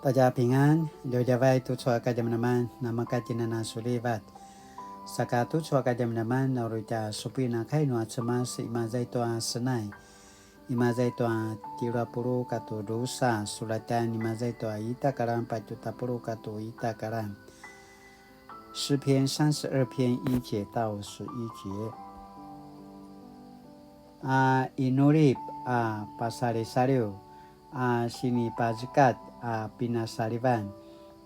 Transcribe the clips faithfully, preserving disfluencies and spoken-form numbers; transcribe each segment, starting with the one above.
大家平安, djavadjavay tucu a kadjamadjaman, namakatjinana sulivat. Saka tucu a kadjamadjaman, na uri tja supin a kai nua Cemas, imaza i tua Senai, imaza i tua tjelu a puluq katua drusa, sulatan imaza i tua ita kalan patje tapuluq katua ita kalan. 诗篇三十二篇一节到十一节。A inulip a pasalisaliw, a sinipazekat a pinasalivan,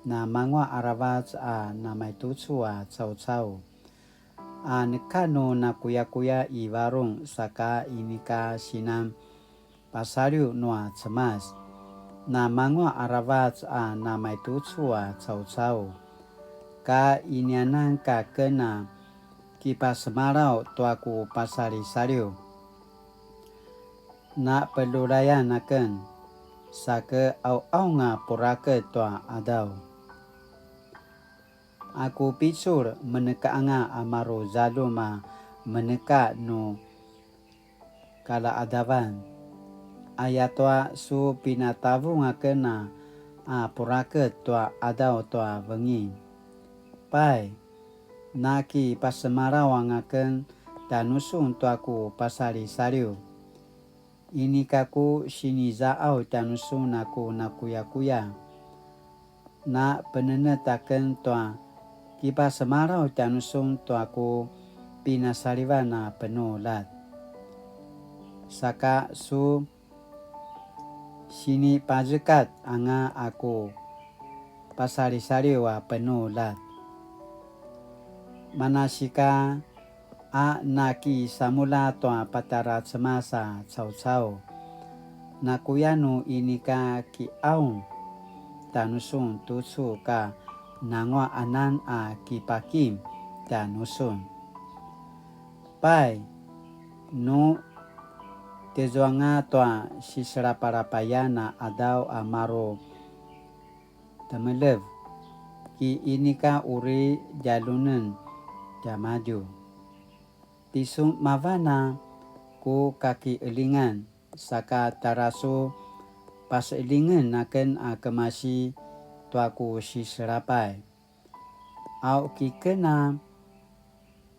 na manguaq aravac a namaitucu a caucau. A neka nu nakuyakuya i varung saka inika sinan pasaliw nua Cemas, na manguaq aravac a namaitucu a caucau. Ka inianan ka ken a kipasemalaw tua ku pasalisaliw. Na pelulayan aken, sa ke auaung a puraket tua adaw. A ku picul meneka anga a maru zaljum a meneka nu kalaqadavan. Ayatua su pinatavung aken a, a puraket tua adaw tua vengin. Pai, nakipasemalaw anga ken tjanusun tua ku pasalisaliw. Inika ku sinizaqaw tjanusun a ku nakuyakuya. Na penenet aken tua kipasemalaw tjanusun tua ku pinasalivan a penuljat. Saka su sinipazekat anga a ku pasalisaliw a penuljat. Manasika a nakisamulja tua patjara Cemas a caucau. Nakuya nu inika kiqaung tjanusun tucu ka nanguaq anan a kipakim tjanusun. Pai, nu tizuanga tua siselapalapayan a adaw a maru temelev, ki inika uri djalunen tiamadju. Tisun mavan a ku kakiqelingan, saka tjara su paseqelingen aken a kemasi tua ku siselapay. Au kiken a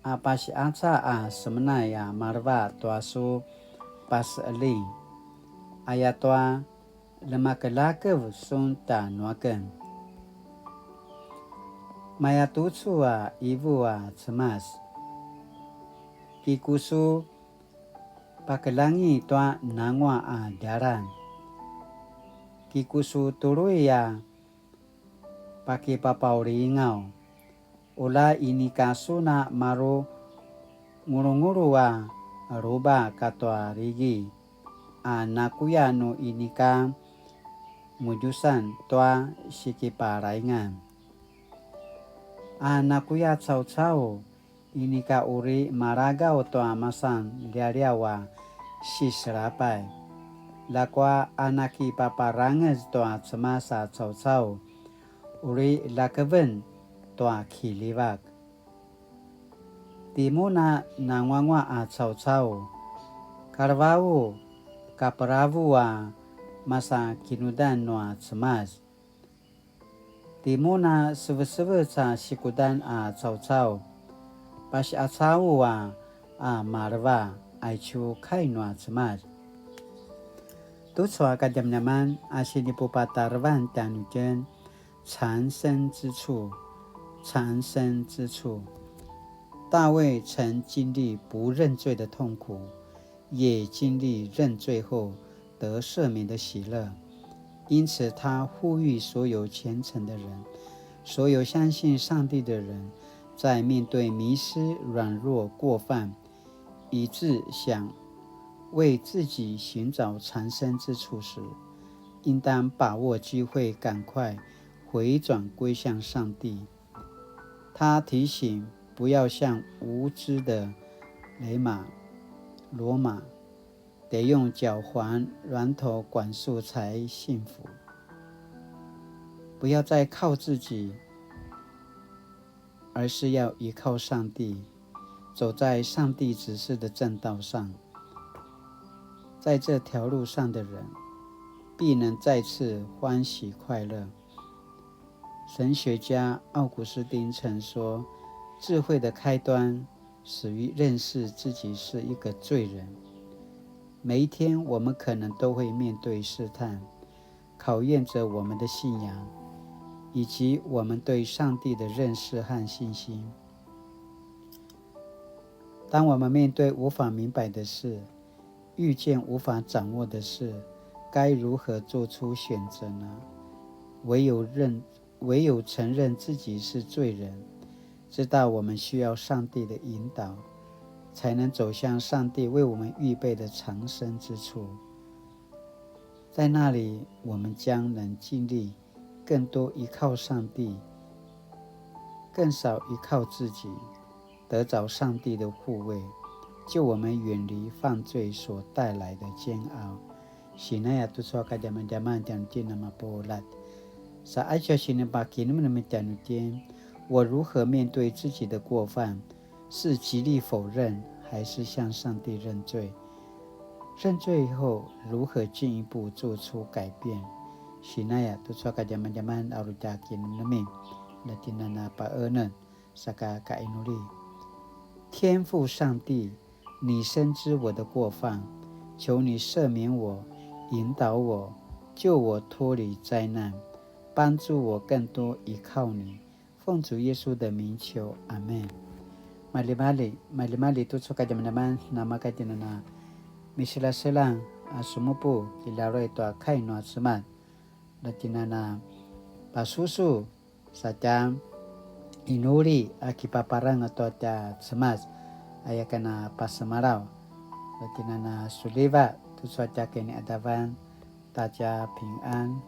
a pasiqaca a semenay a maleva tua su paseqeling, ayatua lemakelakev sun tjanuaken. Mayatucu a ivu a Cemas. Ki ku su pakelangi tua nanguaq a djalan. Ki ku su tului a pakipapaulingaw. Ula inika sun a maru ngulungulu a ruba katua rigi, a nakuya nu inika ngudjusan tua sikiparaingan. A nakuya caucau inika uri maragaw tua masan lialiaw a siselapay. Ljakua a nakipaparangez tua Cemas a caucau, uri ljakeven tua kiljivak. Timun a nanguanguaq a caucau, kalevau, kaperavu a masa kinudan nua Cemas. Timun a sevesevec a sikudan a caucau, pasiqacau a, a maleva, aicu kai nua Cemas. Tucu a kadjamadjaman a sinipupatarevan tjanuitjen, 藏身之處, 藏身之處。大衛曾经历不认罪的痛苦， 也经历认罪后得赦免的喜乐。因此，他呼吁所有虔诚的人，所有相信上帝的人，在面对迷失、软弱、过犯，以致想为自己寻找藏身之处时，应当把握机会，赶快回转归向上帝。 他提醒不要像无知的雷马、罗马，得用脚环、软头管束才幸福。不要再靠自己，而是要依靠上帝，走在上帝指示的正道上。在这条路上的人，必能再次欢喜快乐，神学家奥古斯丁曾说，智慧的开端始于认识自己是一个罪人。每一天，我们可能都会面对试探，考验着我们的信仰，以及我们对上帝的认识和信心。当我们面对无法明白的事，遇见无法掌握的事，该如何做出选择呢？唯有认，唯有承认自己是罪人，知道我们需要上帝的引导，才能走向上帝为我们预备的藏身之处。在那里，我们将能经历更多依靠上帝，更少依靠自己，得着上帝的护卫，救我们远离犯罪所带来的煎熬。Sinaya tucu a kadjamadjaman tjanuitjen a mapuljat. Sa aicu a sinipakinemnem tjanuitjen, 我如何面对自己的过犯？是极力否认，还是向上帝认罪？认罪后如何进一步做出改变？Sinaya tucu a kadjamadjaman a uri tja kinemnemin, na tinana paenen, saka kainuli. 天父上帝，你深知我的过犯，求你赦免我，引导我，救我脱离灾难，帮助我更多依靠你。奉主耶稣的名求，阿门。Maljimalji, maljimalji tucu a kadjamadjaman, namaka tinana misilaselang a sumupu, kilaruay tua kai nua Cemas. Na tinana pasusu, satja inuli a kipaparang tua tja Cemas, aya kana pasemalaw. Na tinana suliva, tucu a tja kiniadavan, ta tja pingan,